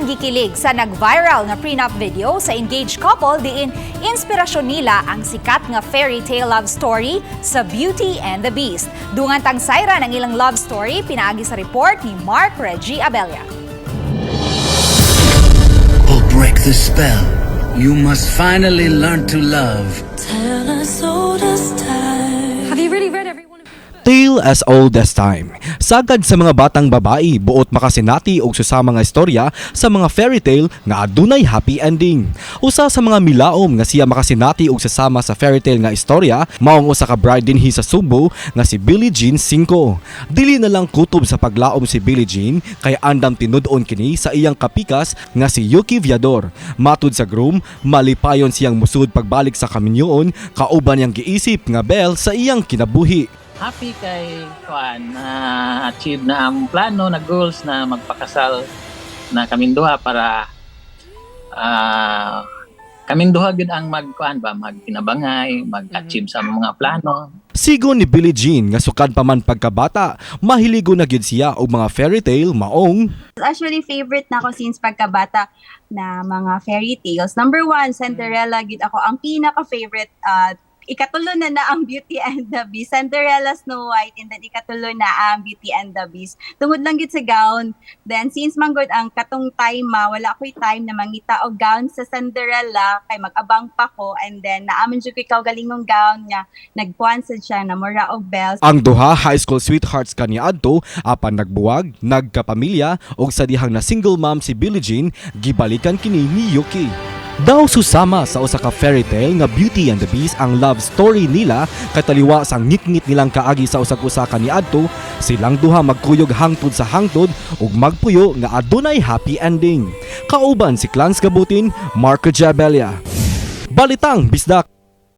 Daghan gikilig sa nag-viral nga prenup video sa engaged couple diin inspirasyon nila ang sikat nga fairy tale love story sa Beauty and the Beast. Dungan tang sayran ang ilang love story pinaagi sa report ni Mark Reggie Abella. Or break the spell. You must finally learn to love. Tale as old as time. Have you really read every one of Tale as old as time. Sagad sa mga batang babae buot makasinati og susama nga istorya sa mga fairy tale nga adunay happy ending. Usa sa mga milaom nga siya makasinati og sasama sa fairy tale nga istorya maong usa ka bride dinhi sa Sugbo nga si Billie Jean Cinco. Dili na lang kutob sa paglaom si Billie Jean kay andam tinud-on kini sa iyang kapikas nga si Yuki Viador. Matud sa groom, malipayon siyang musud pagbalik sa kaminyoon kauban niyang giisip nga Belle sa iyang kinabuhi. Happy kay kuan na achieve na ang plano na goals na magpakasal na kaming duha para kaming duha gyud ang magkuan ba, magtinabangay, mag-achieve sa mga plano. Sigon ni Billie Jean nga sukad pa man pagkabata, mahiligo na gyud siya og mga fairy tale maong Actually, favorite na ako since pagkabata na mga fairy tales. Number one, Cinderella gid ako ang pinaka-favorite. Ikatulo na na ang Beauty and the Beast. Cinderella, Snow White, and then ikatulo na ang Beauty and the Beast. Tungod lang gid sa gown. Then since manggod ang katong time ma, wala ko'y time na mangita og gown sa Cinderella kay mag-abang pa ko, and then naa man jud ko'y kaugalingong gown nga nagkuan sad siya na mura og bells. Ang duha high school sweethearts kaniadto apan nagbuwag, nagkapamilya ug sa dihang na single mom si Billie Jean, gibalikan kini ni Yuki. Daw susama sa usa ka fairy tale nga Beauty and the Beast ang love story nila kataliwa sa ngitngit nilang kaagi sa usag-usa kaniadto, silang duha magkuyog hangtod sa hangtod ug magpuyo nga adunay happy ending. Kauban si Clans Gabutin, Marco Jabelia. Balitang Bisdak.